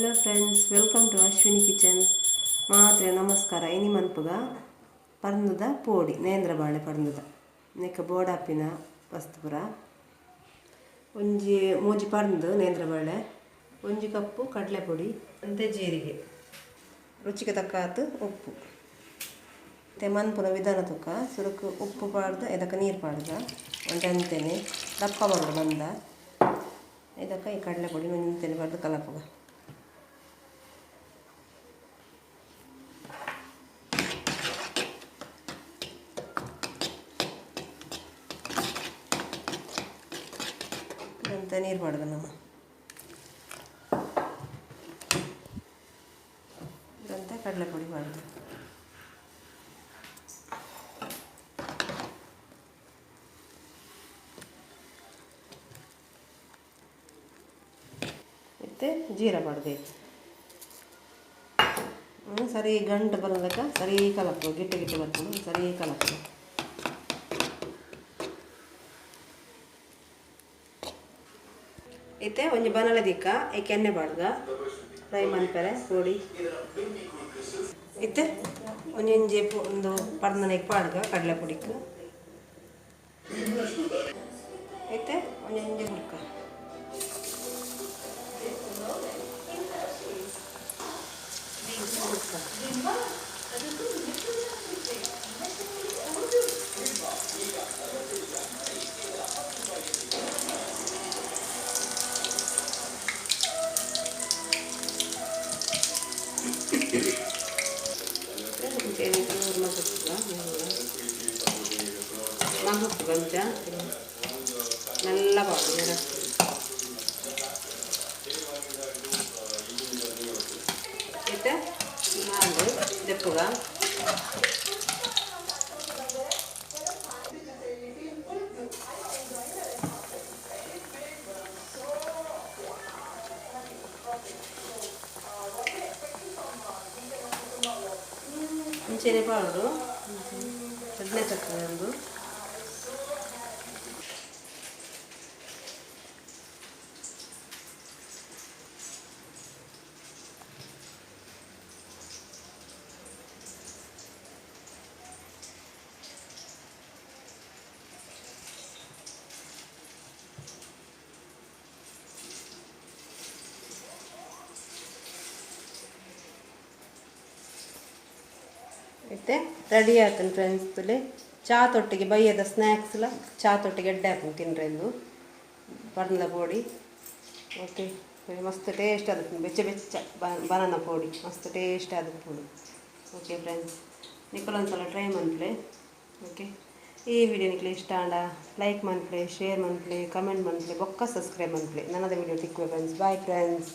Hello friends, welcome to Ashwini kitchen. ಮಾತ್ರೆ ನಮಸ್ಕಾರ. ಇನಿ ಮನ್ಪುಗ ಪರ್ಂದುದ ಪೋಡಿ, ನೇಂದ್ರ ಬಾಳೆ ಪರ್ಂದುದ ನೆಕ್ಕ ಬೋಡಾಪಿನ ವಸ್ತುಪುರ. ಒಂಜಿ ಮೂಜಿ ಪರ್ಂದು ನೇಂದ್ರ ಬಾಳೆ, ಒಂಜಿ ಕಪ್ಪು ಕಡಲೆ ಪೊಡಿ, ಅಂತೆ ಜೀರಿಗೆ, ರುಚಿಗೆ ತಕ್ಕಾತು ಉಪ್ಪು. ಮತ್ತೆ ಮನ್ಪುನ ವಿಧಾನ ತುಕ್ಕ ಸುರುಕು ಉಪ್ಪು ಪಾಡ್ದು ಇದಕ್ಕೆ ನೀರು ಪಾಡ್ದ ಒಂಜಿ ಅಂತೆನೆ ದಪ್ಪ ಬರೋಡು ಬಂದ ಇದಕ್ಕೆ ಈ ಕಡಲೆ ಪೊಡಿ ಒಂಜಂತೆನೆ ಪಾಡ್ದು ಕಲಪುಗ. ಅಂತ ನೀರು ಪಾಡ್ದ ನಮ್ಮ ಇದಂತ ಕಡಲೆ ಪೊಡಿ ಪಾಡ್ದು. ಮತ್ತು ಜೀರಾ ಪಾಡ್ಬೇಕು. ಸರಿ ಗಂಟು ಬರೋದಕ್ಕ ಸರಿ ಕಲಪು, ಗಿಟ್ಟ ಗಿಟ್ಟ ಬರ್ತದೆ, ಸರಿ ಕಲಪು. ಇತ್ತೆ ಒಂಜಿ ಬನಲೆ ದಿಕ್ಕ ಏಕೆ ಎಣ್ಣೆ ಪಾಡ್ಗ ಫ್ರೈ ಮನ್ಪೆರೆ ಪೊಡಿ. ಇತ್ತೆ ಒಂಜೊಂಜಿ ಒಂದು ಪರ್ಂದನೆಗೆ ಪಾಡ್ಗ ಕಡಲೆ ಪೊಡಿಕ್. ಇತ್ತೆ ಒಂಜೊಂಜಿ ಬುಡ್ಕ ಬುಡ್ಕ. ಮಗುಪ್ಪು ಕೊಂಚ ಮೆಲ್ಲ ಪಾಡು. ಇತ್ತೆ ನಾಲ್ಕು ದೆಪ್ಪುಗ ಇಂಚೆನೆ ಪಾಡೋಡು ಸಡ್ನೆ ತಕ್ಕದೆ ಒಂದು. ಇತ್ತೆ ರೆಡಿ ಆಯ್ತು ಫ್ರೆಂಡ್ಸ್. ತುಲೆ ಚಾ ತೊಟ್ಟಿಗೆ ಬೈಯದ ಸ್ನ್ಯಾಕ್ಸ್ಲ ಚಾ ತೊಟ್ಟಿಗೆ ಎಡ್ಡೆ ಹಾಕೊಂಡು ತಿನ್ರೆಂದು ಪರ್ಂದ ಪೊಡಿ. ಓಕೆ, ಮಸ್ತ್ ಟೇಸ್ಟ್ ಆದ ಬೆಚ್ಚ ಬೆಚ್ಚ ಬನಾನ ಪೊಡಿ ಮಸ್ತ್ ಟೇಸ್ಟ್ ಆದ ಪೊಡಿ. ಓಕೆ ಫ್ರೆಂಡ್ಸ್, ನಿಕ್ಕಲು ಒಂದ್ಸಲ ಟ್ರೈ ಮನ್ಪ್ಲೆ. ಓಕೆ, ಈ ವಿಡಿಯೋ ನಿಕ್ಲೆ ಇಷ್ಟ ಆಂಡ ಲೈಕ್ ಮನ್ಪ್ಲೆ, ಶೇರ್ ಮನ್ಪ್ಲೆ, ಕಮೆಂಟ್ ಮನ್ಪ್ಲೆ, ಬೊಕ್ಕ ಸಬ್ಸ್ಕ್ರೈಬ್ ಮನ್ಪ್ಲೆ. ನನ್ನದ ವಿಡಿಯೋ ತಿಕ್ಕುವೆ ಫ್ರೆಂಡ್ಸ್. Bye friends.